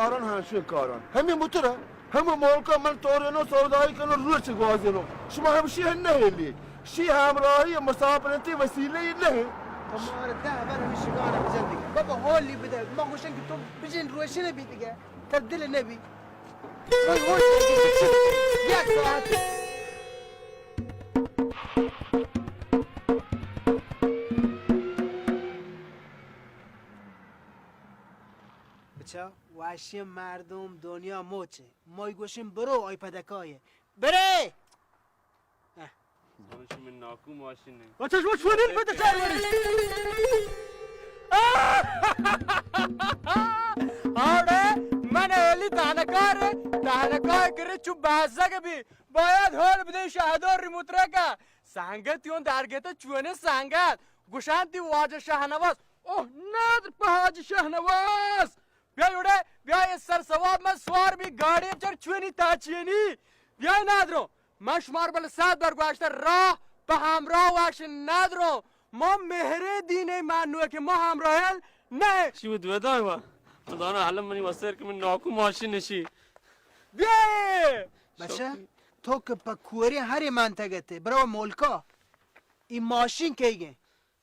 کاران، ہنچویں کاران۔ ہمے مترا، ہمے ملکا من تورینو، سودائی کنو، روچ گوازینو۔ شما ہمشی ہن نہ ہیلی۔ شی ہمراہی مسافرتی وسیلہ ہی نہ۔ تو مارا دہ بر ہمے شگان بجن دیگہ۔ بابا ہولی بدہ۔ ما گوشن کہ تو بجن روشن بی دیگہ۔ تر دل نہ بی۔ من ہوش یک ساعت۔ بچا، واشی مردم دنیا موچه۔ مای گوشیم برو، آی پدکایه۔ بره! اه۔ من شمئے ناکو ماشین ایں۔ بچا، شما چونین پد چار وری؟ آڑے، من ایلی تانکار، تانکار کرے چو بازگ بی۔ باید حال بدے شاہدور ری مترکا۔ سنگت یون درگت چونے سنگت۔ گوشان تی واجہ شاہنواز۔ اوہ، ندر پہ حاجی شاہنواز۔ بیا اڑے، بیا اے سر سواب من سوار بی گاڑی چر چونی تاچینی۔ بیا ندرو۔ من شمار بل صد بر گوشتہ، راہ پہ ہمراہ وش ندرو۔ ما مہرے دینے مانو کہ ما ہمراہ نہ۔ شی ود ودائی وا۔ من دانا حلم منی وسر کہ من ناکو ماشین نشی۔ بیا اے۔ بچہ، تو کہ پہ کوری ہرے منتگتے، برو ملکا۔ ای ماشین کئی گئے؟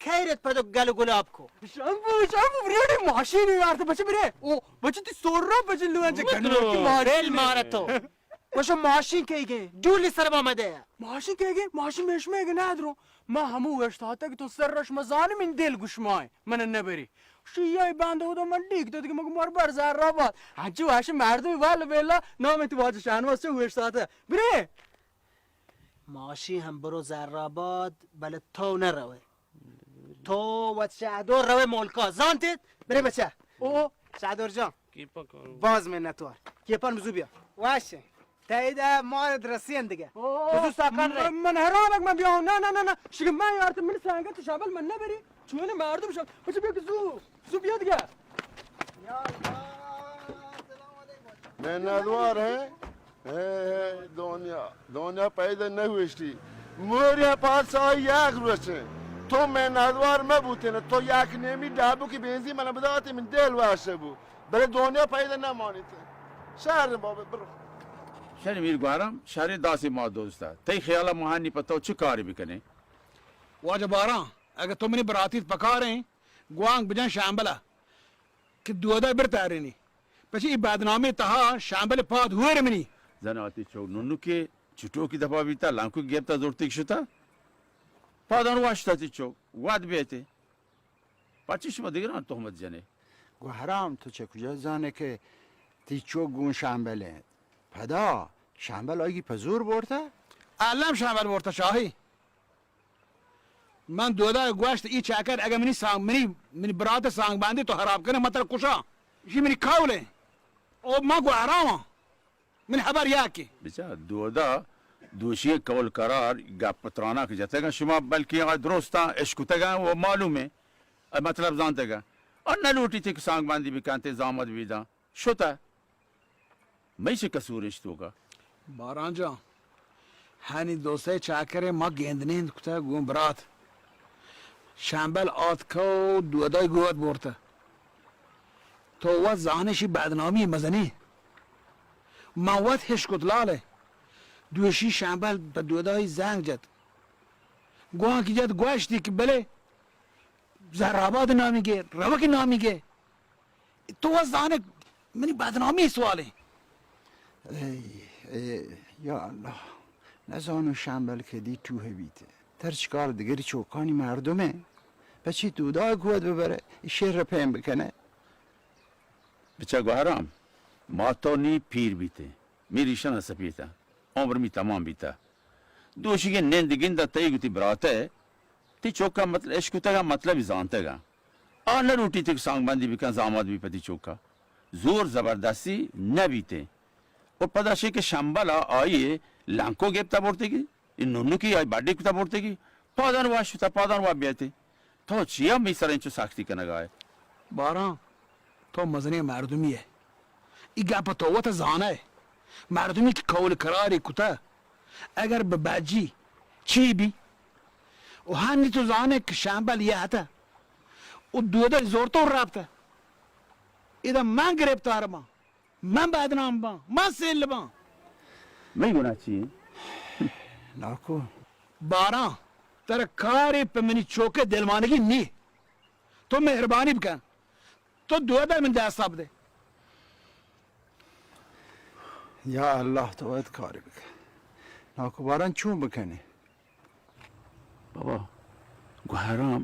خیرت پدو گل گلاب کو۔ شمبو، شمبو، بریڈی ماشین یار تو بچے برے۔ او، بچے تی سور را بچے لوان چے مت کنو، رو، تی ماشین بیل مارا تو۔ وشو ماشین کئی گئے؟ ڈولی سر با مدے۔ ماشین کئی گئے؟ ماشین میش میں گئے نہ درو۔ ما ہمو وشتاتا کہ تو سر رش مزان من دل گشمائے۔ من نہ بری۔ شیعہ باندو دو من ڈیک دو کہ مگو مار بر زر را بات۔ ہنچو وش مردم وال بیلا نام تی واجہ شاہنواز چو وشتاتا۔ برے۔ ماشی ہم برو زرآباد، بلے تو نہ روئے۔ تو وت شہدور روئے ملکا، زانتیت؟ برے بچہ۔ او، شہدور جان۔ کی پکارو؟ باز منتوار۔ کی پن بزو بیا۔ واش۔ تیدا مال درسین دیگه۔ او، بزو ساکن رہے۔ من، من حیران من بیاؤں۔ نہ، نہ، نہ، نہ۔ شکر من یار تو من سنگت شابل من نہ بری۔ چون مردم شد؟ بچہ بیا کہ زو، زو بیا دیگہ۔ یا اللہ، السلام علیکم۔ منتوار ہیں۔ اے، اے، دنیا، دنیا پیدا نہ ہوشتی۔ موریا پادشاہ یک روچے۔ تو منتوار مہ بوتین، تو یک نیمی ڈابو کی بینزی من بداتی من دل واشہ بو۔ بلے دنیا پیدا نہ مانیت۔ شہر بابا برو۔ شر میر گوہرام، شر داسی ما دوستا۔ تئی خیالا ما ہنی پہ تو چہ کاری بکنیں؟ واجہ باران، اگہ تو منی براتیت پکاریں، گوانک بجن شامبلا کہ دودا بر تارینی۔ پچی ای بدنامی تہا شامبل پاد ہور منی۔ زناتی چو ننکے چٹوکی دپا بیتا، لنکو گپتا زورتیک شتا۔ پادان واشتا تی چو واد بیتے۔ پچی شما دگران تہمت جنے؟ گوہرام، تو چہ کجا زانے کہ تی چو گون شامبل انت؟ پدا شامبل آئی پہ زور بورتا؟ الم شامبل بورتا شاہی۔ من دودا گوشت، ای چاکر اگہ منی سانگ، منی، منی برات سانگ بندی تو حراب کنے، من ترا کشاں۔ اشی منی قول ہے۔ او من گوہرام آں۔ منی حبر یاکے۔ بچا دودا دوشی قول قرار گپ ترانا کہ جتگاں شما، بلکہ آ درستاں اشکتگاں و معلوم ہے۔ آ مطلب زانتگاں۔ آ نہ لوٹی تے کہ سانگ بندی بکنتے، زامت بیداں۔ شتہ۔ مئی چہ قصور اش توکا؟ باران جان، ہنی دو سئے چاکرے ما گند نند کتہ گوں برات۔ شمبل آتکہ و دودای گوات برتہ۔ تو وت زانشی بدنامی مزنی۔ من وت ہشکت لالہ۔ دوشی شمبل پہ دودای زنگ جت۔ گوانکی جت گوشتی کہ بلے زہرآباد نامی گے، روک نامی گے۔ تو وا زانگ منی بدنامی سوالیں۔ اے، اے، یا اللہ، نزانو شمبل کدی ٹوہ بیت۔ ترچکار دگری چوکانی مردمے۔ پچی تو دا گود ببرے، ای شعر پیم بکنے۔ بچا گوہرام، ما تو نی پیر بیتے، می ریشن سپیتا، عمر می تمام بیتا۔ دوشیگیں نند گند ء تئی گوں تئی برات ء تئی چک ء مطل-، اشکتگ ء مطلبی زانتگ ء آ نہ لوٹیت کہ سانگ بندی بکن زامات بی پہ تئی چک ء۔ زور زبردستی نہ بیت انت۔ و پدا شے کہ شمبل ء آئی ء لنکو گپت ء برتگی، اے ننکی آئی بڈی کت ء برتگی، پادان وا شت ء پادان وا بیت۔ تو چیا می سر انچو سختی کنگ ء ئے؟ باران، تو مزنیں مردمی ئے۔ ای گپ تو وت زانئے۔ مردمی کہ قول قراری کتہ، اگر بہ بجی چی بی؟ و ہنی تو زانے کہ شمبل یہتہ و دودہ زورتو رپتہ۔ ادا من گرفتار باں۔ من بدنام باں، من سیل باں۔ منی گناہ چی ایں؟ ناکو۔ باران، ترا کارے پہ منی چوک ءِ دلمانگی نی۔ تو مہربانی بکن، تو دو دہ من دست بدے۔ یا اللہ، تو باید کارے بکن۔ ناکو باران، چون بکنی؟ بابا، گوہرام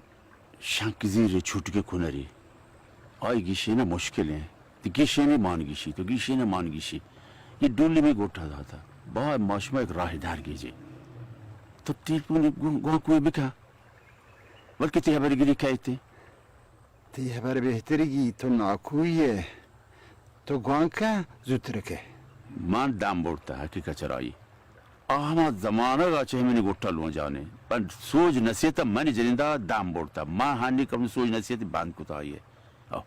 شنک زیر چوٹکے کنری۔ آئی گیشینہ مشکل ایں۔ تو گیشینی، مان گیشی، تو گیشینہ، مان گیشی۔ یہ ڈولی می گوٹا داتا۔ با ما شما ایک راہ در گیجے۔ تو ٹیلیفون گو-، گوانکوی بکن۔ بلکہ تی ہبر گری کئیتے۔ تی ہبر بہتری گی، تو ناکوئی ئے۔ تو گوانک زوتر کئے۔ من دم برتا حقیقت چرائی۔ آ ہما زمانگ ءَ چہ منی گٹا لونجانے۔ من سوج نصیحت ءَ منی جنیندا دم برتا۔ من ہنی کم سوج نصیحت بند کتا آئی ءَ۔ آ۔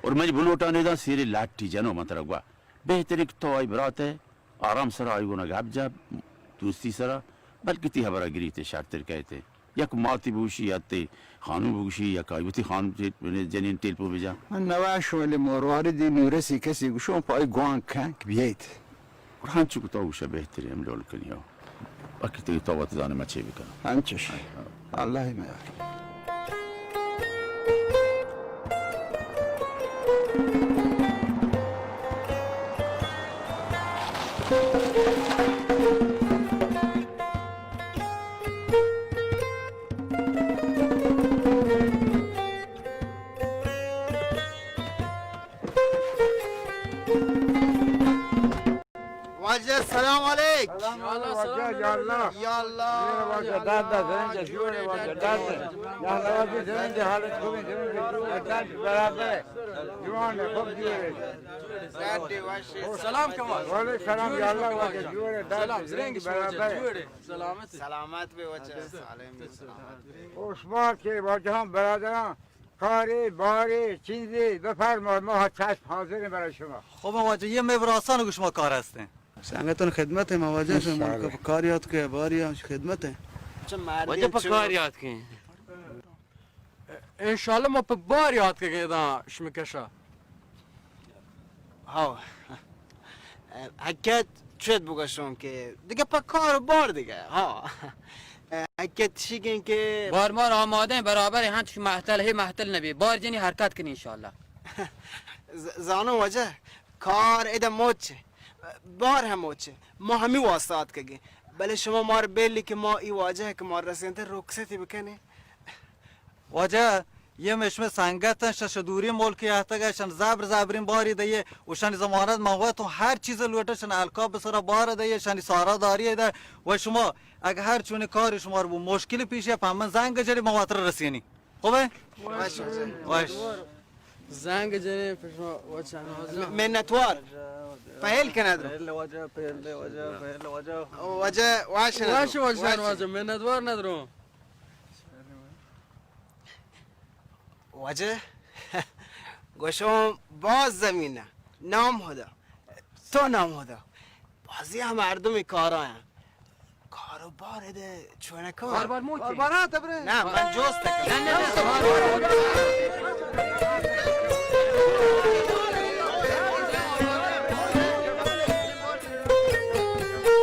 اور منی بلوٹانے دا سیرے لاٹھی جنو من ترا گوا۔ بہتر کہ تو آئی برات ئے، آرام سرا آئی گونا گپ جپ، دوستی سرا، بلکہ تی ہبرا گریتے شرتر کئیتے۔ یک ماتی بگوشی یا تی خانم بگوشی یا کائی وتی خانم تے-، جنین ٹیلپو بجا۔ من نواشوں، ولی مرواری دی نورسی کسی گوشوں پہ آئی گوانک کن کہ بیایت۔ اور ہنچو کہ تو گوشے بہتریں ہم ڈول کنی ہو۔ باقی تئی تو وت زانے ما چے بکناں۔ انچش۔ ہاں، ہاں۔ اللہ میار۔ واجہ سلام علیک۔ سلام علیک واجہ، یا اللہ۔ یا اللہ۔ واجہ داد دا زنج جوڑے، واجہ داد۔ یا اللہ، واجہ زنج حالت خوبی، زنج برابر ہے۔ جوان ہے، خوب جوڑے۔ سلام کمال۔ وعلیکم سلام، یا اللہ، واجہ جوڑے، داد سلام، زنج برابر ہے۔ جوڑے۔ سلامت۔ سلامت بے واجہ، سالم بے سلامت بے۔ عثمان کے واجہ ہم برادران۔ کارے، بارے، چیزے، بفرما، ما چشم حاضریں برای شما۔ خب، ما واجہ، یہ مئے براسان گو شما کار ہستیں۔ سنگتان خدمت ما واجہ، شما انشاءاللہ۔ ملک پہ کار یاد کہ، باری ہم خدمت ہے۔ اچھا، مردی واجہ پہ چو- کار یاد کہ۔ انشاءاللہ ما پہ بار یاد کہ گئے داں شما کشا۔ ہاو۔ حقیقت چت بگوشوں کہ دگہ پہ کار و بار دگہ، ہا۔ حقیقت چیگیں کہ بار مار آمادہ ہیں، برابر ہیں، ہنچ محتل ہے، محتل نبی۔ بار جنی حرکت کنی انشاءاللہ۔ ز-، زانو واجہ، کار ادا موچ، بار ہم موچ۔ ما ہمی واسطہ آتکگیں۔ بلے شما مار بیلی کہ ما ای واجہ کہ مار رسینتے رخصتی بکنیں۔ واجہ، یہ مئے شمئے سنگت انت، شش دوری ملکی آتگ، شن زبر زبرین باری دئیے، و شنی ضمانت من وت ہر چیز لوٹے، شن الکاب سرا بار دئیے، شنی سارا داری دئے، و شما اگہ ہر چونی کاری شما رو مشکل پیش یا، پہ من زنگ جڑی، من واتر رسینی۔ خوبے؟ وش، وش۔ وش۔ زنگ جنے پہ شما وچ۔ منتوار۔ پہل کنا درو۔ پہل واجہ، پہل واجہ، پہل واجہ۔ واجہ، وش ندرو۔ وش، وش، وش۔ واجہ، منتوار ندرو۔ واجہ، گوشوں باز زمین ء نام ہدا، تو نام ہدا، بازی ہم مردمی کارا ہیں۔ کاروبار دے چونکا؟ کاروبار موچی؟ کاروبار ہاں تبرے؟ نہ، من جوست کنم۔ نہ، نہ، نہ، کاروبار۔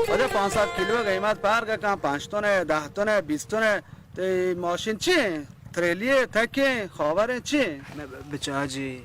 واجہ پانچ سد کلو قیمت پرگ کن، پانچ تن، دہ تن، بیست تن۔ تئی ماشین چی انت؟ تریلی انت، تک انت، خاور انت، چی انت؟ نہ، ب-، بچا جی۔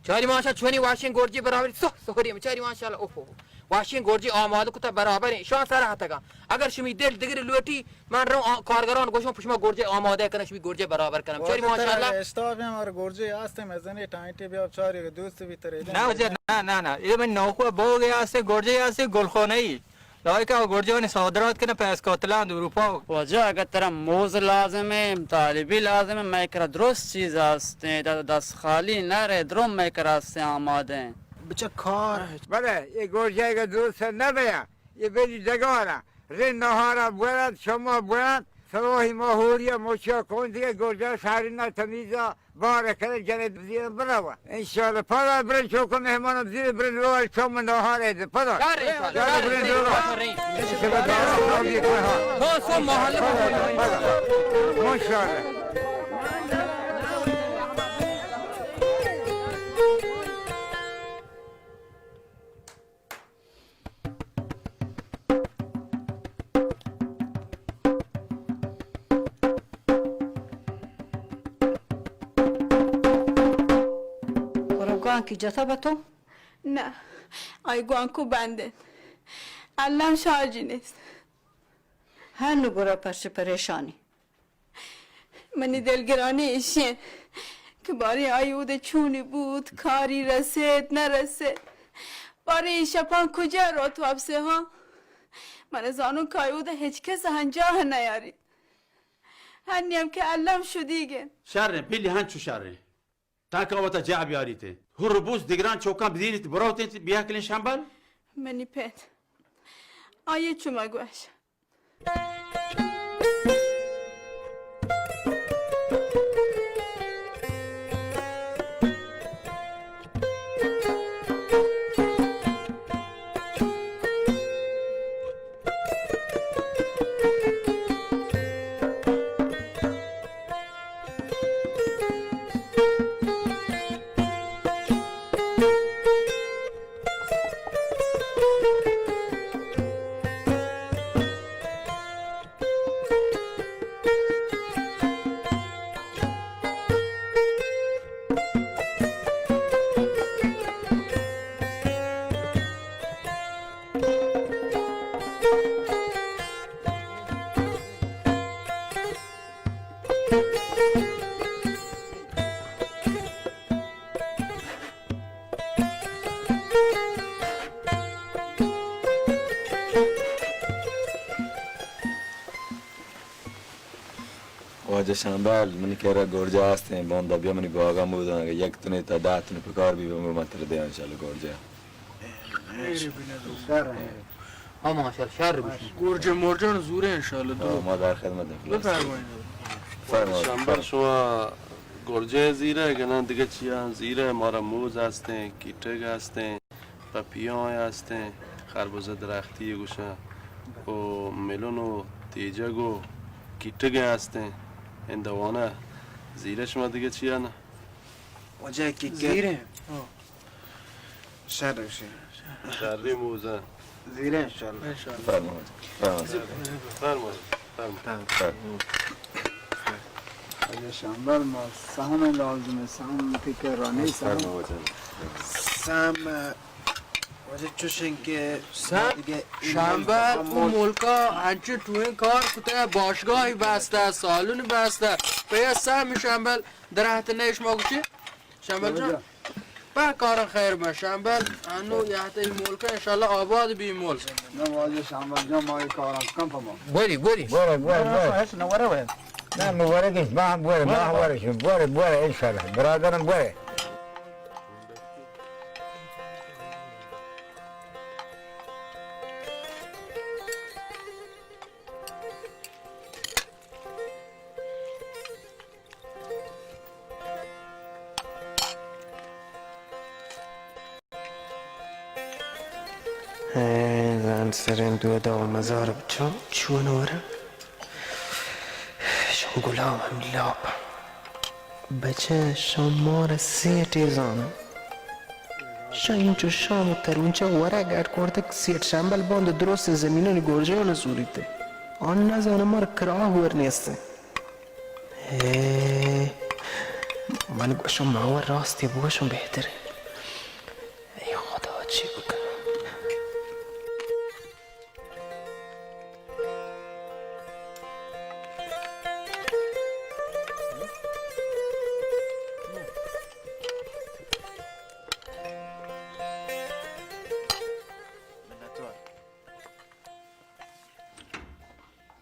چاری ماشا چونی واشین گرجی برابری، سہ، سہری، چاری ماشاءاللہ، اوہو۔ واشین گرجی آمادہ کتا برابر انت، شان سر ہتگا۔ اگر شمی دل دگری لوٹی، من رو آ-، کارگران گوشم، شما گرجی آمادہ کنم، شمی گرجی برابر کنم۔ چاری ماشاءاللہ۔ اشتاف ہم ہر گرجی آستے، مزنی ٹائنٹی بیا چاری دوست بھی ترے۔ نہ، واجہ، نہ، نہ، نہ۔ یہ من نوکو بوگے آستے، گرجی آستے، گلخانہ ای۔ لائق ء گرجانی صادرات کنه په اسکاتلند، اروپا. واجہ، اگر ترا موز لازم ہے، طالبی لازم ہے، مئے کرا درست چیز ہستیں، د-، دست خالی نہ رہے، درم مئے کرا ہستیں آمادہ ہیں۔ بچہ کار۔ بلے، یہ گرجہ اگر درست نہ بیا، یہ بری ڈگارا، رے نہارا بورد، شما بورد، سواہی ماہوریا، مچیا کون دیگه گرجہ شہری نہ تمیزا، بار کنه جنه بزیر بروا. انشاءالله. پدا برن چوکو مهمان بزیر برن رو چوم نهار اید. پدا. شر انشاءالله. شر برن رو. شر برن. انشاءالله. پدا. پدا. ماشاءالله. گوانکی جتا بہ تو؟ نہ، آئی گوانکو بند انت۔ الم شارجی نیست۔ ہنو گڑا پرچہ پریشانی؟ منی دلگرانی ایشی انت کہ باریں آئی اود ء چونی بوت، کاری رسیت نہ رسیت، باریں اے شپاں کجا روت وپسے ہاں؟ من زانوں کہ آئی اود ء ہچ کس ہنجاہ نیاریت۔ ہنی ہم کہ الم شدیگ انت۔ شر انت، بلی ہنچو شر انت۔ تاکہ وتا جاہ بیاریت۔ ہر روز دگران چوکاں بدیریت، بروت انت، بیا کلیں شمبل۔ منی پت، آئی چو مگوش۔ واجہ شمبل، منی کرا گورجا ہستیں، باندا بیا منی باغا موداں، اگہ یک تنے تا دہ تنے پکار بی، بمو من ترا دیاں انشاءاللہ گورجا۔ شر۔ ہاں، ماشاءاللہ، شر بشی۔ گورجے مورجان زورے انشاءاللہ، دو۔ ہاں، ما در خدمت ہیں۔ بفرمائیں۔ فرمائیں۔ شمبل، شما گورجے زیرے، گنا دگہ چیاں زیرے، مارا موز ہستیں، کیٹگ ہستیں، پپیاں ہستیں، خربزہ درختی گوشاں، او ملون و تیجگ و کیٹگ ہستیں، ہندوانہ زیرے، شما دگہ چیاں نہ؟ واجہ کیکر۔ زیریں۔ ہاں۔ شر، شر۔ شری موزہ۔ زیریں انشاءاللہ۔ انشاءاللہ۔ فرمائے۔ فرمائے۔ فرمائے۔ فرمائے۔ واجہ شمبل، ما سہم لازم، سہم تیکہ رانی سہم۔ سہم، واجہ چوشیں کہ سہم، دیگہ شمبل، او ملکا انچو ٹوئیں کار کتہ، باشگاہی بستہ، سالونی بستہ، پہ سہم شمبل۔ درہت نہ شما گوشی؟ شمبل جان۔ پہ کار خیر بہ شمبل، انو یہتے ملک انشاءاللہ آباد بی ملک۔ نہ واجہ شمبل جان، ما اے کاراں کم پہ ما۔ بوری، بوری۔ بوری، بوری، بوری۔ نہ، مبارک انت، ما بوری، ما بوری، بوری، بوری، انشاءاللہ۔ برادرم بوری۔ اے زان سریں دو دو مزار بچو چون ورا شان گلام ہم لاپ بچہ شان مار سیٹے زان شان انچو شام ترونچا ورا گاٹ کوردک سیٹ شمبل باند درست زمینانی گورجان زوریتے آن نزان مار کراہ ور نیستے۔ اے، من گوشم، من و راستی بگوشم بہتر۔ اے خدا، چی بکنم؟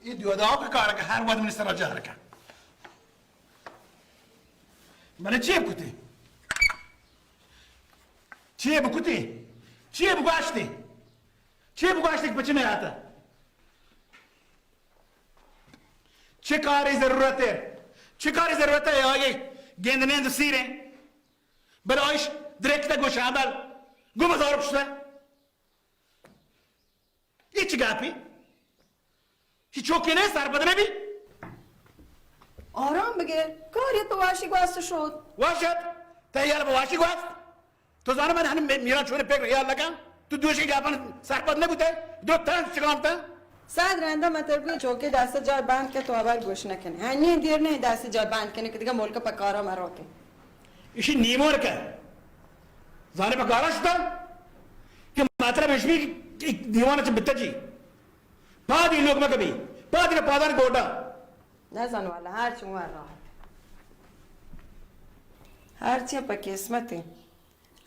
اے دیودا کہ کار کہ ہر وقت منی سرا جہر کن۔ بلے چے بکتے؟ چے بکتے؟ چے بگوشتے؟ چے بگوشتے کہ پچ نیاتا؟ چے کاری ضرورت ہے؟ چے کاری ضرورت ہے؟ آگے گند نیند سیریں۔ بلے آئیش درکتا گو شامبل۔ گو مزار پشتا۔ اے چی گپے؟ چی چوکے نہ سرپد نہ بی؟ آرام بگر، کار یت پہ واشی گوست شد۔ واشت؟ تئی یال پہ واشی گوست؟ تو زانہ من ہن میران چونے پکر خیال نکن؟ تو دوشی گپن سرپد نہ بوتے؟ دو تن چکام تا؟ صد رندا من تر گوی چوکے دست جار بند کہ تو ہبر گوش نکنے۔ ہنی دیر نہیں دست جار بند کنے کہ دیگہ ملک پہ کارا مروتے۔ ایشی نیمون کن۔ زانے پہ کارا شتا کہ مطلب اشمی کہ دیوان چ بتجی۔ پادی لوگ مکبی، پادی نہ پادان گوڈا۔ نزان والا، ہرچی وار راحت۔ ہرچی پہ قسمت۔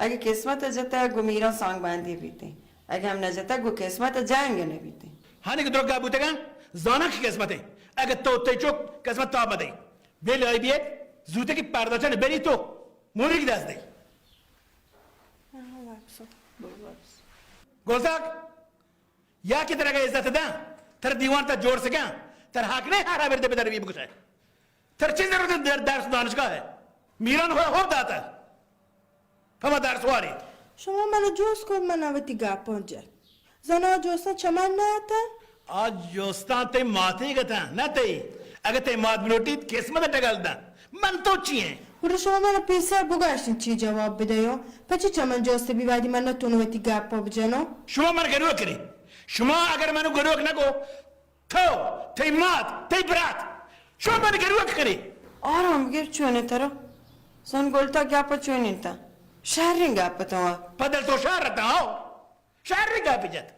اگہ قسمت جتہ گو میران سانگ بندی بیتے۔ اگہ ہم نہ جتہ گو قسمت جنگ نہ بیتے۔ ہنی کہ درگا بوتگا، زانا کہ قسمت۔ اگہ تو تی چوک قسمت تا بدے۔ ویل آئی بیت، زوتے کہ پردہ چن بری تو، موری کی دست دے۔ گلزاک، یا کہ ترا عزت داں، تر دیوان تا جوڑ سکاں، تر حق نہیں ہر ہبر دے بدر بی بکشے۔ تر چیز ضرورت در-، درس دانشگاہ ہے۔ میران ہو، ہو داتا۔ پما درس واری۔ شما من جوس کو من وتی گپاں جت۔ زنا جوساں چمن نہ اتاں؟ آ جوستاں تئی ماتے گتاں، نہ تئی۔ اگہ تئی مات بلوٹیت، قسمت ٹگل داں۔ من تو چی ہیں؟ گڑا شما من پیسر بگشتیں چی جواب بدیو؟ پچی چمن جوست بی وادی من نہ تون وتی گپ بجنو؟ شما من گروک کرے۔ شما اگر منو گروک نہ کو، تو، تئی مات، تئی برات، شما من گروک کرے۔ آرام گیر چونے ترا۔ زن گلتا گپ چونین تا۔ شرین گپ تو۔ پدل تو شر تا ہو۔ شر گپ جت۔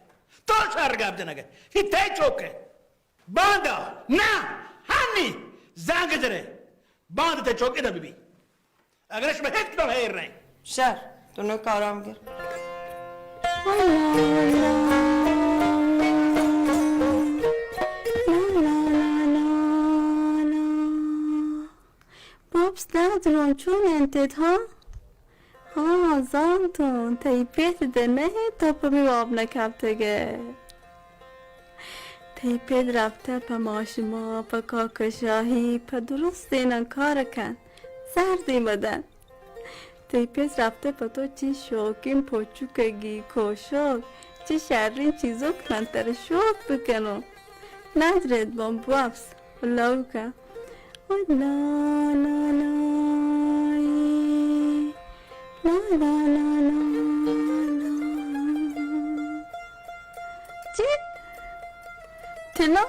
تو شر گپ جنگ۔ ہی تے چوک ہے۔ باندا، نہ، ہنی، زانگ جنے۔ باند تے چوک ادا بی۔ اگر اش میں ہیچ کدام ہیر نہیں۔ شر، تو نو کارام گر۔ بابس، داد رون چون انتت ہا؟ ہاں، زانتون، تئی پت دے نہ تو پہ می واب نہ کپتگے۔ تئی پت رپتہ پہ ماشما، پہ کاکشاہی، پہ درستیناں کار کن، زردی مدن۔ تئی پت رپتہ پہ تو چی شوقین پوچوکگی کوشوک، چی شرین چیزوک من تر شوق بکنو۔ ندرد بان بوپس، لوکا۔ او لا لا لا، لا لا لا لا لا۔ چی؟ تلا؟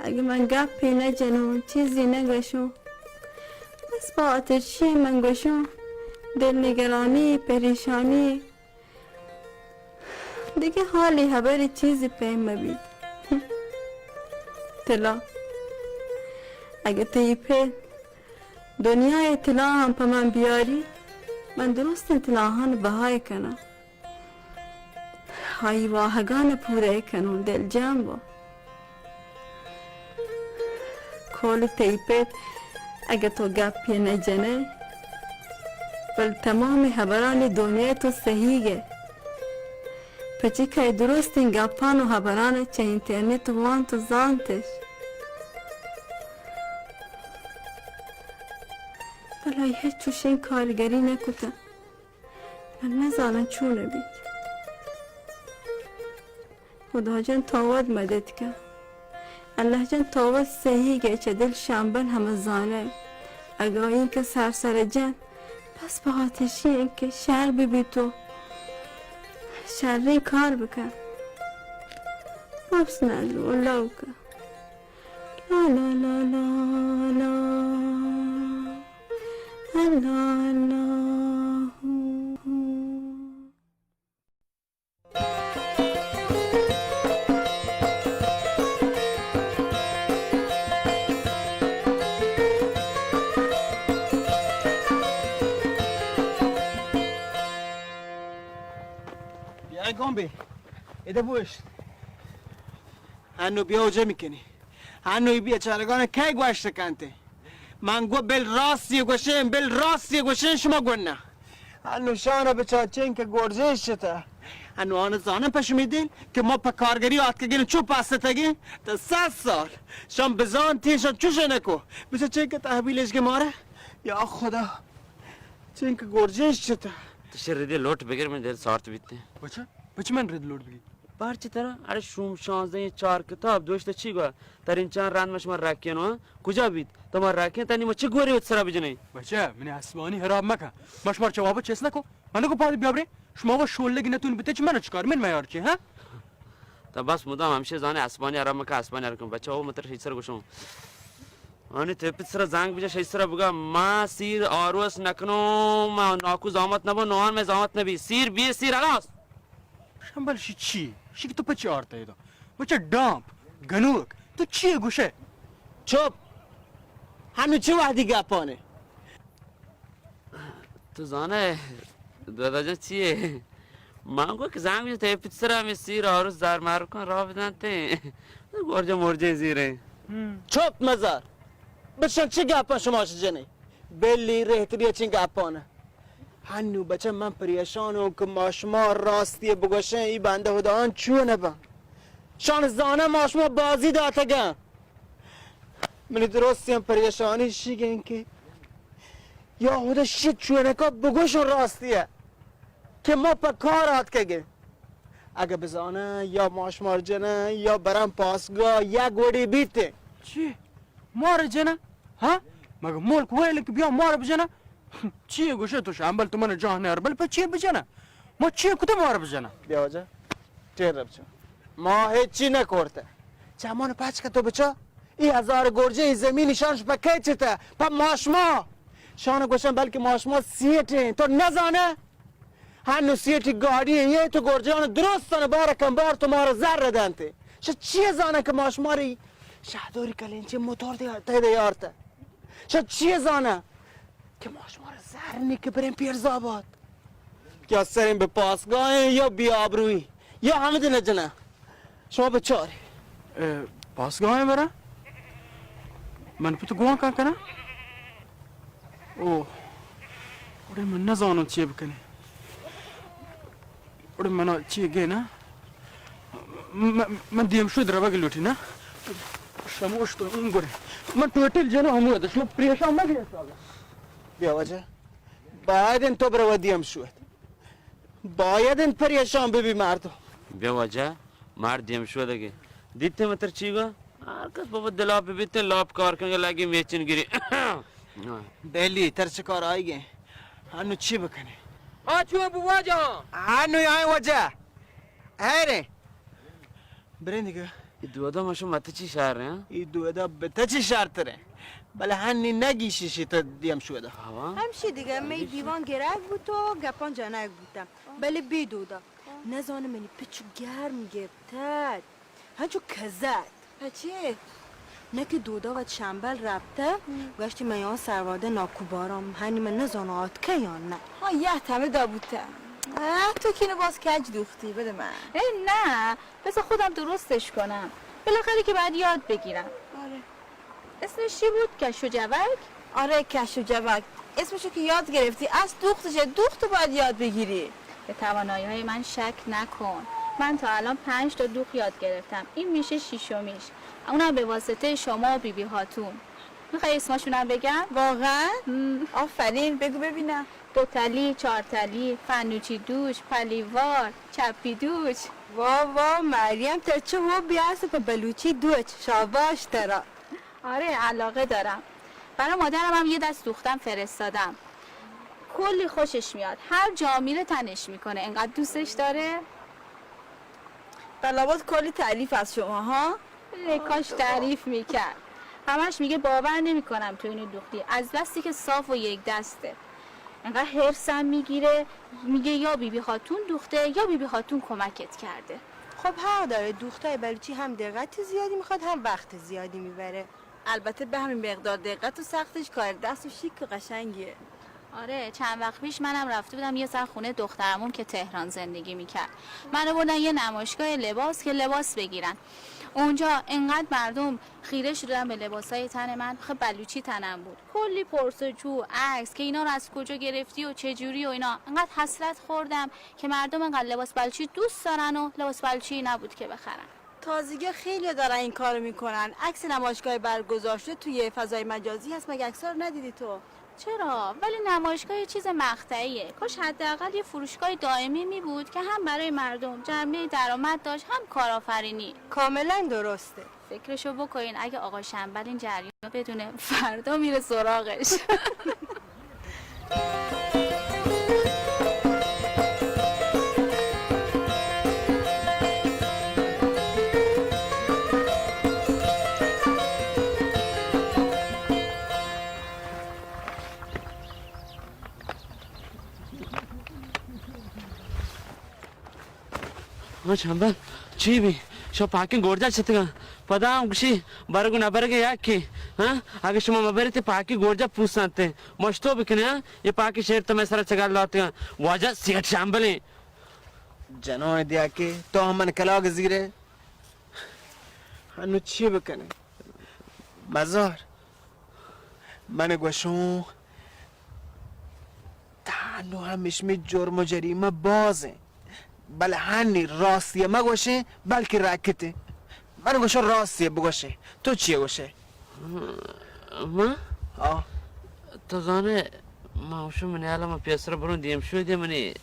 اگہ من گپے نہ جنوں، چیزے نہ گوشوں، بس پہ ہاتر چی من گوشوں، دل نگرانی، پریشانی، دگہ حالی ہبری چیزی پیم مہ بیت۔ تلا، اگہ تئی پت دنیائے تلاہاں پہ من بیاری، من درستیں تلاہان بہائے کناں۔ آئی واہگان پورہ کنوں، دلجم بو۔ کول تئی پت، اگہ تو گپے نہ جنئے، بل تمام ہبرانی دنیا تو سہیگ ئے۔ پچی کہ درستیں گپان و ہبران چہ انٹرنیٹ وانت و زانتش۔ بل آئی ہچ چوشیں کارگری نہ کتہ۔ من نزاناں چون بیت۔ خدا جان تو وت مدد کن۔ اللہ جان تو وت سہیگ ئے، چہ دل شمبل ہمہ زانئے۔ اگاں اینکہ سر سر جن، بس پہ ہاتشی انت کہ شر بہ بیت و شریں کار بکن۔ بس نہ لو، لو کن۔ لا لا لا لا لا۔ اللہ اللہ۔ بیا گوں بی، ادا بوشت۔ ہنو بیا اوجا میکنی۔ ہنو ای بیچارگان کئے گوشت کنتے؟ من گو بل راستی گوشیں، بل راستی گوشیں، شما گو نہ۔ ہنو شان بچار چنکہ گورزش شتہ۔ ہنو آن زانم پہ شمی دل کہ ما پہ کارگری آتکگیں چو پستگیں تا صد سال۔ شان بزانتی شان چوش نکو۔ بچار چنکہ تحویلش گے مارا۔ یا خدا۔ چنکہ گورزش شتہ۔ تو شر دے لوٹ بگر من دل سارت بیتے۔ بچہ، بچہ من رد لوٹ بگی۔ بارچی ترا، اڑے شوم شانزدہ چار کتاب دوشت چی گوا؟ ترین چان رند مش من رکین وا، کجا بیت؟ تو من رکین تنی ما چی گوری وت سرا بجنی؟ بچہ، منی اسبانی حراب مکن۔ مش مر جواب چیس نکو۔ من کو پاد بیابرے، شما کو شول لگی نتون بیتے چی من چکار، من میار چی، ہاں؟ تا بس مدام ہمشے زانے اسبانی حراب مکن، اسبانی حراب کن۔ بچہ، او متر ہیچ سر گوشوں۔ آنی تپت سرا زنگ بجا، شی سرا بگا، ما سیر آروس نکنو، ما ناکو زامت نبو، نوان میں زامت نبی، سیر بی سیر، ہلاس. شمبل، شی چی؟ شی کہ تو پچی آرتا ایدا؟ بچہ ڈامپ، گنوک، تو چی گوشے؟ چپ! ہنو چی وحدی گپانے؟ تو زانے دادا جان چیے؟ من گو کہ زنگ بجن تئی پت سرا ہمے سیر آروس زر مر کن را بدنتے. گورجے مورجے زیریں. چپ مزار. بچن چی گپاں شما چی جنے؟ بلی رہتری چین گپاں. ہنو بچہ من پریشان ہوں کہ ما شما راستی بگوشیں ای بندہ خدا آن چون بن. شان زانہ ما شما بازی داتگن. منی درستیں پریشانی شیگیں کہ یا خدا شی چونکا بگوشن راستی ہے کہ ما پہ کار آتکگیں. اگہ بزانن یا ما شمار جنن یا برن پاسگاہ یک وڑی بیتیں. چی؟ مار جنن؟ ہاں؟ مگہ ملک ویل کہ بیا مار بجنن؟ چی گوشے تو شمبل، تو من جان نیار، بل پہ چی بجنن؟ ما چی کتے مار بجنن؟ بیا واجہ. ٹیر بچا. ما ہچی نکورتہ. چمان پچ کتو بچا. ای ہزار گرجے، ای زمین، ایشانش پہ کئے چتہ؟ پہ ماشما. شان گوشن بلکہ ماشما سیٹیں، تو نزانہ؟ ہنو سیٹی گاڑی یہ تو گرجان درستن بار کن بار تو مارا زر دنتے. شہ چی زانہ کہ ماشماری شہدوری کلینچے موتور دے تے دے یارتہ؟ شہ چی زانہ؟ کہ ما شما را زر نی کہ بریں پیرزآباد. یا سریں بہ پاسگاہیں یا بی آبروئی یا ہمدے نہ جناں. شما بچارے. اے، پاسگاہیں برا؟ من پت گوان کن کناں؟ او، اڑے من نزانوں چی بکنیں. اڑے منا چی گے نا؟ م-، من دیم شود روگ لوٹی نا؟ شموش تو اون گورے. من ٹوٹل جنو ہمو، شما پریشان مہ بی. بیا واجہ. باید انت تو برو دیم شود. باید انت پریشان ببی مردم. بیا واجہ، مرد دیم شودگے. دیتے متر چی گو؟ ہر کس بابا دلاپ بیتے، لاپ کار کنگے لگی میچن گری. بیلی، تر چہ کار آئیگے؟ ہنو چی بکنے؟ آ چون بو واجہ؟ ہنو آئیں واجہ. ہیرے. بریں دیگہ. ای دودا مشو مت چی شر ہیں؟ ای دودا بتا چی شر ترے. بلے ہنی نگیشی شی تو دیم شودا. ہوا؟ ہمشی دیگہ، می دیوان گرگ بوت و گپان جنگ بوتم. بلے بی دودا. نزانم منی پچو گرم گپتت. ہنچو کزت. پچے؟ نہ کہ دودا وت شمبل رپتہ، گوشتی من یان سروادہ ناکو بارام، ہنی من نزانم آتکہ یا نہ. ها، یه تمه دا بوته. اه، تو کینو باز کج دوختی، بده من. ای نه، بذار خودم درستش کنم. بالاخره که باید یاد بگیرم. آره. اسمش چی بود؟ کش و جوک؟ آره، کش و جوک. اسمشو که یاد گرفتی، از دوختشه، دوخت باید یاد بگیری. به توانایی‌های من شک نکن. من تا الان پنج تا دوخت یاد گرفتم. این می‌شه شیشمیش. اونم به واسطهٔ شما، بی‌بی خاتون. می‌خوای اسمشونم بگم؟ واقعاً؟ مم. آفرین، بگو ببینم. دو تلی، چهار تلی، فنوچی دوش، پلیوار، چپی دوش. وا وا، مریم، ترا چه حبی هست په بلوچی دوچ. شاباش ترا. آره، علاقه دارم. برای مادرم هم یه دست دوختم فرستادم. کلی خوشش میاد. هر جا میره تنش می‌کنه. انقدر دوستش داره. بلابد کلی تعریف از شما، ها؟ ای کاش تعریف می‌کرد. همش میگه باور نمی‌کنم تو اینو دوختی. از بسی که صاف و یک دسته. انقدر حرصم می‌گیره. میگه یا بی‌بی خاتون دوخته یا بی‌بی خاتون کمکت کرده. خب حق داره، دوختای بلوچی هم دقت زیادی می‌خواد هم وقت زیادی می‌بره. البته به همین مقدار دقت و سختش کار دست و شیک و قشنگیه. آره، چند وقت پیش منم رفته بودم یه سر خونه دخترمون که تهران زندگی می‌کرد. منو بردن یه نمایشگاه لباس که لباس بگیرن. اونجا انقدر مردم خیره شدن به لباسای تن من، خب بلوچی تنم بود. کلی پرس‌وجو، عکس که اینا رو از کجا گرفتی و چه جوری و اینا. انقدر حسرت خوردم که مردم انقدر لباس بلوچی دوست دارن و لباس بلوچی نبود که بخرن. تازگی خیلی دارن این کارو می‌کنن. عکس نمایشگاه برگزار شده توی فضای مجازی هست، مگه عکس‌ها رو ندیدی تو؟ چرا؟ ولی نمایشگاه یه چیز مقطعیه. کاش حداقل یه فروشگاه دائمی می‌بود که هم برای مردم جنبهٔ درآمد داشت، هم کارآفرینی. کاملاً درسته. فکرشو بکنین، اگه آقا شنبل این جریان رو بدونه، فردا میره سراغش. شمبل، چی بی؟ شما پاکیں گورجا چتگاں؟ پدا ہم گوشی برگ و نبرگ یکے، ہاں؟ اگہ شما مبرت پاکیں گورجا پوسنت، مشتو بکنے، ہاں؟ یہ پاکیں شیر تو میں سر چگل لاتگاں۔ واجہ سیٹ شمبلیں۔ جنان دیا کہ تو ہم من کلاگ زیرے۔ انو چی بکنے؟ مزار، من گوشوں، تانو ہم اشمی جرم و جریمہ بازیں، بلے ہنی راستی مہ گوشیں، بلکہ رکتیں۔ من گوشوں راستی بگوشے، تو چی گوشے؟ من؟ ہاں۔ تو زانے، من گوشوں منی حالا من پیسر بروں دیم شو دے، منی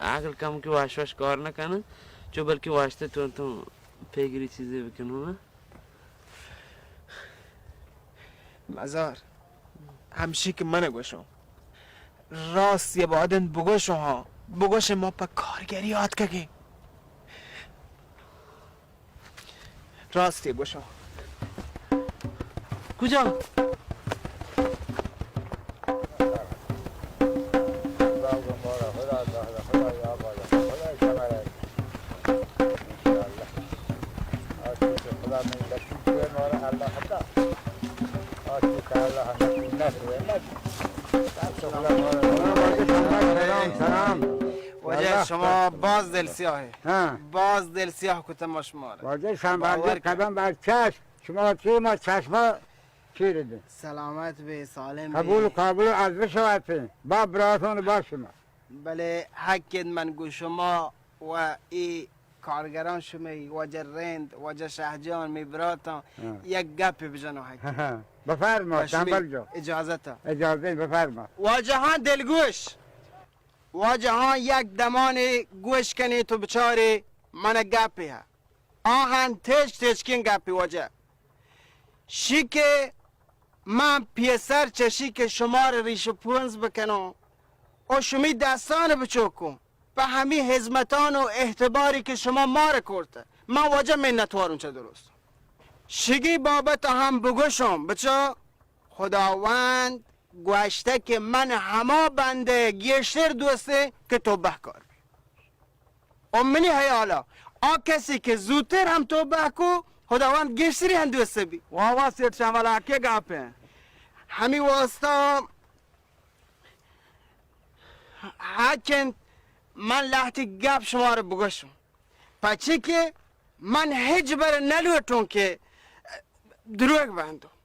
عقل کم کہ واش واش کار نہ کنن، چو بلکہ واشتے تو، تو پیگری چیزے بکنوں، ہاں؟ مزار، ہمشی کہ من گوشوں۔ راست یہ بادن بگوشوں ہاں، بگوشے ما پہ کارگری آتکگیں۔ راستی گوشوں۔ کجا؟ واجہ شما باز دل سیاہ ہے۔ ہاں۔ باز دل سیاہ کتم شما را۔ واجہ شما باور کن۔ قدم بر چشم۔ شما چی ما چشما چیر دے۔ سلامت بے، سالم بے۔ قبول، قابل و عرض شواتیں۔ با براتان با شما۔ بلے حق من گو شما و ای کارگران شمئی، واجہ رند، واجہ شہجان، می براتاں، ہاں۔ یک گپے بجنو حق۔ ہاں، ہاں۔ بفرما، شمئی تنبل جو۔ اجازت۔ اجازت، بفرما۔ واجہاں دلگوش، واجہاں یک دمانے گوش کنی تو بچارے من گپے ہے۔ آہن تیچ تیچکیں گپی واجہ۔ شی کہ من پیسر چشی کہ شمار ریش و پونز بکنوں و شمی دستان بچوکوں پہ ہمی ہزمتان و احتباری کہ شما مار کرتہ۔ من واجہ منتواروں چہ درست۔ شگی بابت ہم بگوشوں بچا خداوند گوشتہ کہ من ہما بندہ گیشتر دوستے کہ تو بہکار بی۔ و منی حیالا آ کسی کہ زوتر ہم تو بہکو، خداوند گیشتری ہم دوست بی۔ واہ واہ سیٹ شامل آکے گاپیں۔ ہمی واسطہ حق انت من لہتی گپ شمار بگوشوں۔ پچی کہ من ہچ بر نلوٹوں کہ دروگ بندوں۔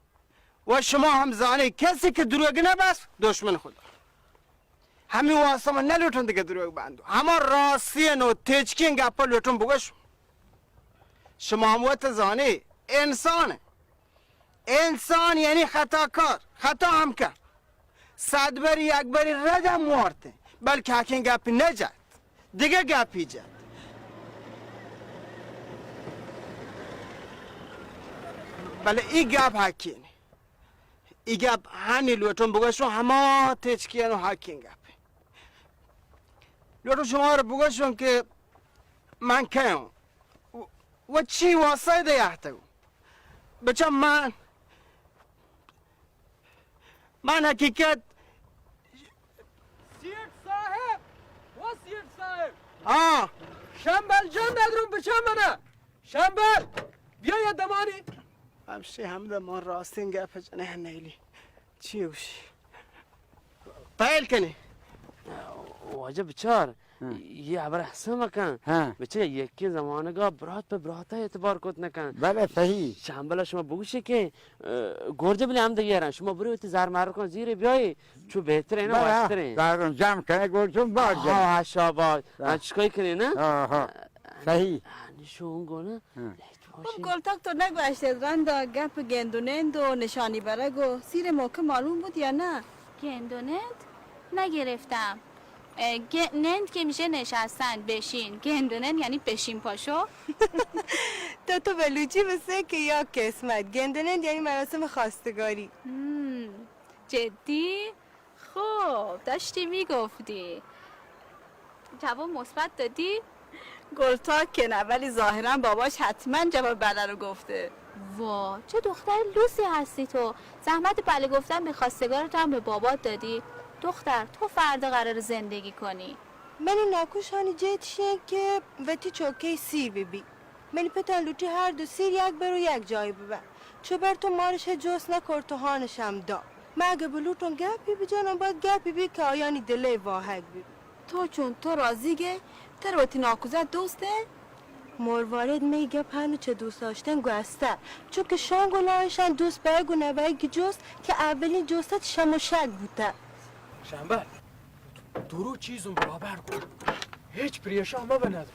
و شما ہم زانے کسی کہ دروگ نہ بس دشمن خدا۔ ہمیں واسطہ من نلوٹوں دگہ دروگ بندوں۔ ہما راستین و تیچکین گپا لوٹوں بگوشوں۔ شما ہم وت زانے انسان۔ انسان یعنی خطاکار، خطا ہم کن۔ صد بری یک بری رد ہم وارتیں، بلکہ حقیں گپ نہ جت، دگہ گپی جت۔ بلے ای گپ حقی نی۔ ای گپ ہنی لوٹوں بگوشوں ہما تچکین و حقیں گپ۔ لوٹوں شما رو بگوشوں کہ من کئے ہوں و، و چی واسطہ دے آہتگوں۔ بچا من من حقیقت۔ سیٹ صاحب، او سیٹ صاحب۔ ہاں۔ شمبل جان، ادرو بچا منا۔ شمبل، بیا یا دمانی۔ ہمشی ہمدا من راستین گپ جنے نیلی۔ چی گوشی؟ پہل کنے۔ واجہ بچار، ہاں۔ یہ ہبر حسن مکن۔ ہاں۔ بچے یکی زمانگا برات پہ براتا اعتبار کت نکن۔ بلے صحیح۔ شمبلا شما بگوشی کہ، اه، گورجہ بلے ہم دیگرن۔ شما برو وتی زر مر کن زیرے بیائی، چو بہترین و بلے، وشترین۔ زر جمع کنے گورجم باز جمع۔ ہاں، شاباش۔ ہاں۔ انچکای کنے نا؟ ہاں، ہاں۔ صحیح۔ ہاں، نشون گو نا۔ ہاں۔ خب گلتاک تو نگوشتت رندا گپ گند و نند و نشانی برگ و سیر موقع معلوم بود یا نه؟ گند و نند؟ نگرفتم. اه، گ-، نند که می‌شه نشستن، بشین. گند و نند یعنی بشین پاشو. تو، تو بلوچی بسه که یا قسمت. گند و نند یعنی مراسم خواستگاری. مم، جدی؟ خب، داشتی می‌گفتی. جواب مثبت دادی؟ گلتاک که نه، ولی ظاهراً باباش حتماً جواب بله رو گفته. وا، چه دختر لوسی هستی تو. زحمت بله گفتن به خواستگارت هم به بابات دادی. دختر، تو فردا قرار زندگی کنی. منی ناکوشانی جیت شین کہ وتی چوکے سیر ببی۔ منی پتان لوٹی ہر دو سیر یک بر و یک جای ببن۔ چو بر تو مارش جوست نکرت و ہانش ہم دا۔ من اگہ بلوٹون گپی بجنم، باید گپی بی کہ آیانی دلے واہگ ببی۔ تو چون تو راضی گے؟ تر وتی ناکوزہ دوست ئے؟ مروارید مئی گپ ہنو چہ دوست داشتن گوستر، چونکہ شان گلایشان دوست بئیگ و نبئیگی جست کہ اولین جست شم و شک بوتہ۔ شمبل، درو چیزم برابر کن، ہچ پریشان مبہ ندر،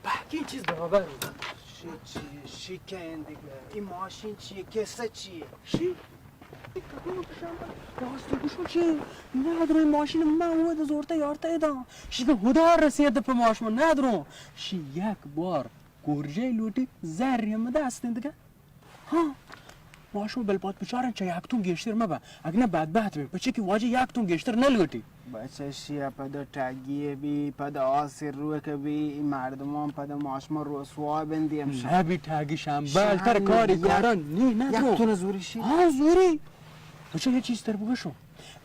بہترین چیز برابر بوتہ۔ شی چی؟ شی کئے اندگہ؟ ای ماشین چیه؟ کسہ چیه؟ شی؟ راست گوشو چی؟ ندرو، ماشین من اود زورتا یارتا دان۔ شی کہ ہدا رسید پہ ماشما ندرو۔ شی یک بار گرجه لوٹی زر ہم دست دگه۔ ہاں، ماشما بلپات بچارن چہ یک تون گیشتر مبا، اگنہ بدبخت بین، پچے کہ واجہ یک تون گیشتر نلوٹی۔ بچہ شی پدا ٹگی بی، پدا آسر روک بی، ای مردمان پدا ماشما رسوا بندی امشب۔ نبی ٹگی شمبل، تر کاری کاران نی ندرو۔ یک تون زوری شی؟ ہاں زوری۔ اچھا، یہ چیز تر بگوشو۔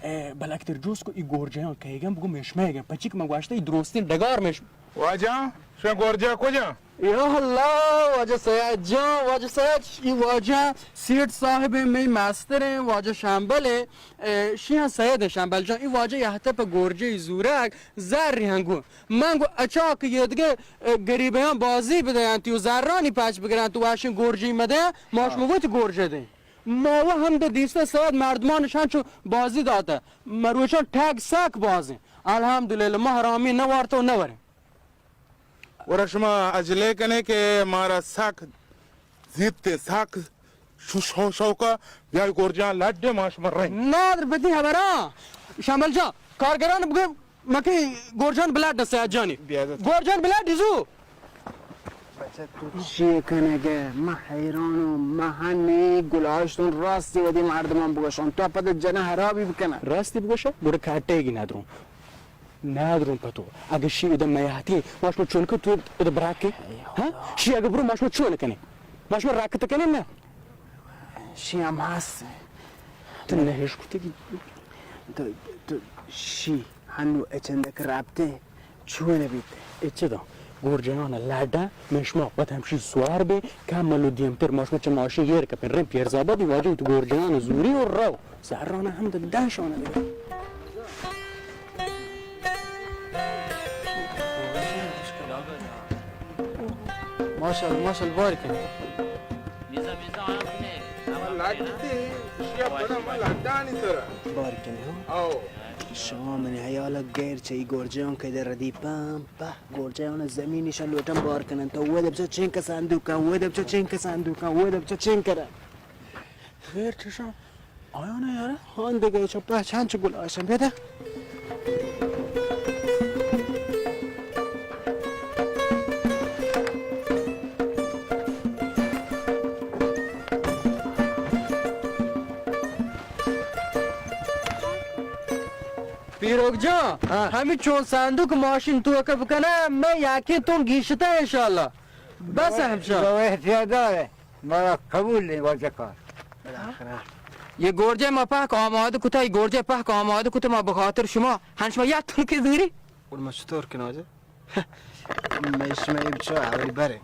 اے، بلکتر جوست کو ای گورجیان کئیگن بگو مشمئیگن، پچی کہ من گوشتہ ای درستین ڈگار مش۔ واجہ، شما گورجا کجا؟ یا اللہ، واجہ سید جان، واجہ سید، ای واجہ سیٹ صاحب مئی مستر ہیں، واجہ شمبل ہے، اے، شیان سید ہیں شمبل جان، ای واجہ یہتہ پہ گورجے زورگ زر ہنگو۔ من گو اچاک یہ دگہ، اے، گریبیان بازی بدیان تیو زرانی پچ بگران تو واشن گورجی مدیان، ماش مگوت گورجے دیں۔ ما و ہم دو دیستہ ساعت مردمانش ہنچو بازی داتہ۔ مروچان ٹگ سک بازیں۔ الحمدللہ، ما حرامی نہ وارتہ و نہ وریں۔ ورا شما عجلے کنے کہ مارا سک زیپتے، سک شو-، شو-، شوکا بیای گورجان لڈے ما شما رہیں۔ نادر بدی حبرا۔ شمبل جان، کارگران بگو مکی گورجان بلڈ سید جانی۔ بیا دے۔ گورجان بلڈ زو۔ بچہ تو چی کنگے؟ من حیرانم، من ہنی گلاشتون راستی ودی مردمان بگوشون، تو پد جنہ حرابی بکنہ۔ راستی بگوشہ، گڑا کٹے گی ندرون۔ ندرون پتو۔ اگہ شی ادا میاتی، ماشما چون کن تو ادا براک کے؟ ہاں؟ شی اگہ برو ماشما چون کنے؟ ماشما رکت کنے نہ؟ شی ہم ہست۔ تو نہ ہش کتگی۔ تو، تو شی ہنو اچندک رابطے۔ چون بیت؟ اچ داں گورجنان لڈا، من شما وت ہمشی سوار بیں، کم ملو دیمتر ما شما چہ ماشین ایر کپیں، ریں پیرزابادی واجہ وتی گورجنان زوری و رو۔ زران ہم دہ شانہ دے۔ ماشاءاللہ، ماشاءاللہ، بارک۔ لڈ تے شیا بنا ما لڈانی سرا۔ بارک ہو۔ آؤ۔ شما منی حیال غیر چہ ای گورجیان کہ در ردی پم پہ گورجیان زمینی شا لوٹم بار کنن تو وہ دبچا چین کا صندوق کا، وہ دبچا چین کا صندوق کا، وہ دبچا چین کرا۔ غیر چشم آیا نه یارا؟ ہاں دگہ چہ پہچان چہ گلاشن بیدا۔ پیروک جان، ہاں۔ ہمیں چون صندوق ماشین تو کہ بکنہ، میں یاکیں تون گیشتہ انشاءاللہ۔ بس ہمشان۔ تو احتیاط دارے، مارا قبول نہیں واجہ کار۔ یہ گورجے ما پہک آمادہ کتا، یہ گورجے پہک آمادہ کتا ما بخاطر شما، ہن شما یک تنکے زوری؟ اور ما چطور کناجہ؟ من شمئے بچار اولی بر ایں۔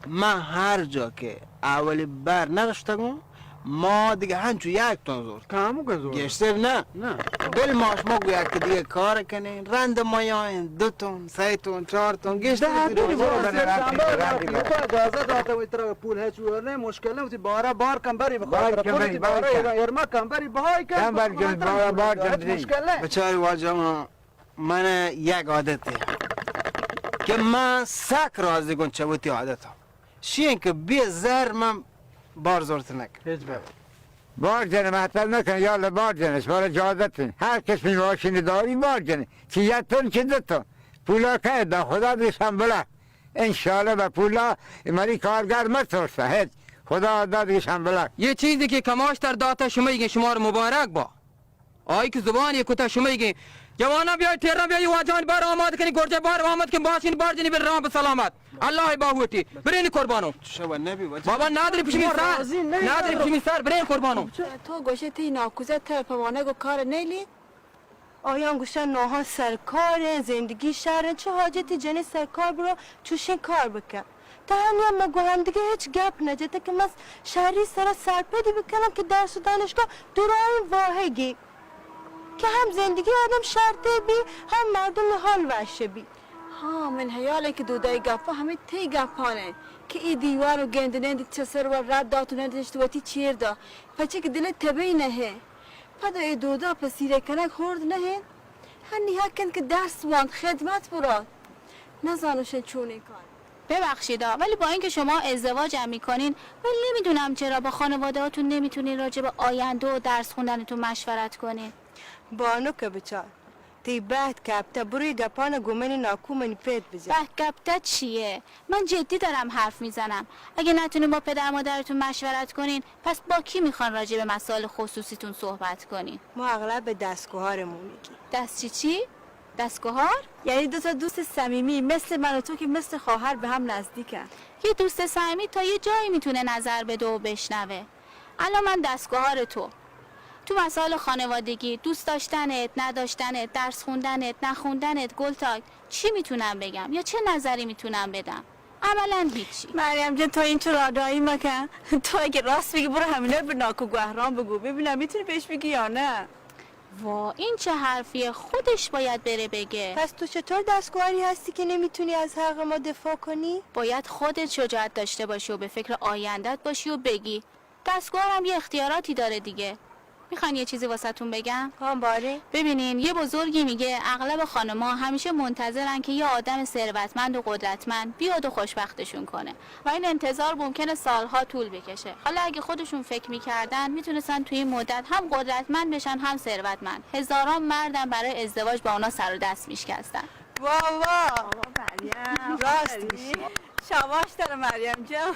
من ہر جا کہ اولی بر نہ رشتگوں، ما دگہ ہنچو یک تن زور۔ کامو کن زور۔ گیشتر نہ۔ نہ۔ بل ما شما گو یک دگہ کار کنیں، رند ما یائیں دو تن، سہ تن، چار تن، گیشتر دہ تن۔ اجازت داتا وی ترا پول ہے چور نے، مشکل نہ ہوتی، بارہ بار کم بری بخاطر بار کم پوری بری، بار بار کم۔ ایرما کم بری بہائی کم۔ کم بر کن، بار بار کم۔ مشکل نہ۔ بچار واجہ ما من یک عادتے کہ من سک راضی گوں چہ وتی عادتا۔ شی انکہ بے زر من بار زورت نکن۔ ہچ بر۔ بار جن مہتل نکن، یا اللہ بار جنش، بار اجازت ہیں۔ ہر قسمی ماشین داری بار جن۔ چی یک تن چی دو تن۔ پولا کئے دا خدا دی شمبلا۔ انشاءاللہ با پولا مری کارگر مت ترسا۔ ہچ۔ خدا دا دی شمبلا۔ یہ چیزی کہ کماش تر داتا شمئی گے شمار مبارک با۔ آئی کہ زبان یہ کتا شمئی گیں۔ جوانا بیا، ٹیرا بیا، یہ واجہان بار آماد کنی، گرجہ بار آماد کنی، باشین بار جنی بر رام سلامت۔ اللہ باہوٹی۔ برین قربانو۔ شو نبی وجہ۔ بابا نادری پشمی سر۔ نادری پشمی سر، برین قربانو۔ تو گوشے تی ناکوزہ تر پوانگ و کار نیلی؟ آیاں گوشاں نوحان سرکاریں، زندگی شریں، چہ حاجتی جنی سرکار برو چوشیں کار بکن؟ تہنیا ما گو ہمدگہ ہچ گپ نجتہ کہ ما شری سرا سرپدی بکنم کہ درس و دانشگاہ درائیں واہگی کہ ہم زندگی آدم شرطے بی، ہم مردم حال وش بی۔ ہاں، من حیال کہ دودائی گپا ہمیں تئی گپانے کہ ای دیوار و گند نند چہ سر و رد دات و نند نشت وتی چیر دا، پچے کہ دل تبی نہ ہے۔ پدا اے دودا پہ سیرے کنگ ہورد نہ انت۔ ہنی حق انت کہ درس وانت، خدمت برات۔ نزانو شن چونیں کار۔ ببخشید، ولی با اینکه شما ازدواج هم می‌کنین، ولی نمی‌دونم چرا با خانواده‌هاتون نمی‌تونین راجع به آینده و درس خوندنتون مشورت کنین. بانک بچار، تئی بحت کپته، برو ای گپان گو منی ناکو منی پت بجن. بحت کپته چیه؟ من جدی دارم حرف می‌زنم. اگه نتونین با پدر مادرتون مشورت کنین، پس با کی می‌خوان راجع به مسائل خصوصیتون صحبت کنین؟ ما اغلب به دستگوهارمون می‌گیم. دست چی چی؟ دستگوهار؟ یعنی دو تا دوست صمیمی مثل من و تو که مثل خواهر به هم نزدیکن. یه دوست صمیمی تا یه جایی می‌تونه نظر بده و بشنوه. الان من دستگوهار تو. تو مسائل خانوادگی، دوست داشتنت، نداشتنت، درس خوندنت، نخوندنت، گلتاک، چی می‌تونم بگم یا چه نظری می‌تونم بدم؟ عملاً هیچی. مریم جان، تو اینطور آگاهی مکن. تو اگه راست بگی، برو همینا رو به ناکو گوهران بگو، ببینم می‌تونی بهش بگی یا نه. وا، این چه حرفیه؟ خودش باید بره بگه. پس تو چطور دستگوهاری هستی که نمی‌تونی از حق ما دفاع کنی؟ باید خودت شجاعت داشته باشی و به فکر آیندت باشی و بگی. دستگوهارم یه اختیاراتی داره دیگه. می‌خواین یه چیزی واسه‌تون بگم؟ ها، باره. ببینین، یه بزرگی میگه اغلب خانما همیشه منتظرن که یه آدم ثروتمند و قدرتمند بیاد و خوشبختشون کنه و این انتظار ممکنه سالها طول بکشه. حالا اگه خودشون فکر می‌کردن، می‌تونستن توی این مدت هم قدرتمند بشن، هم ثروتمند. هزاران مردم برای ازدواج با اونا سر و دست میشکستن. واه، واه. بابا مریم، راست آفرین. می‌گی. شاباش داره مریم جان.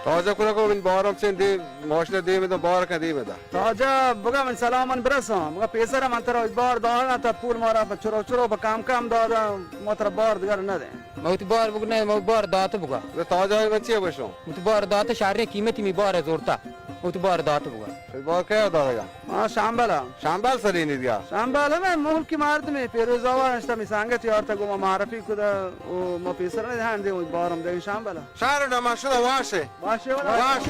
تازہ کنا کو من بارم چین دیم، ماشین دیم دا، بار کا دیم دا. تازہ بگا من سلامان برسان، بگا پیسر من ترا بار دانا تا پور مارا چرو چرو بہ کم کم دادا، ما ترا بار دگر نہ دیں. ما وتی بار بگو نہ، ما بار دات بگا. تازہ من چی بشو؟ وتی بار دات، شہریں قیمتی می بار زورتا. وتی بار دات بگا. بار کیا دادا؟ ما شامبلا. شامبل سرینی دیا. شامبل ہمے ملکی مردمے، پیروز آوا نشتا، می سنگت یارتا گو ما معرفی کدا، او ما پیسر نہ ہندے، او بارم دے شامبلا. شہر نما شدا واش. واش. واش.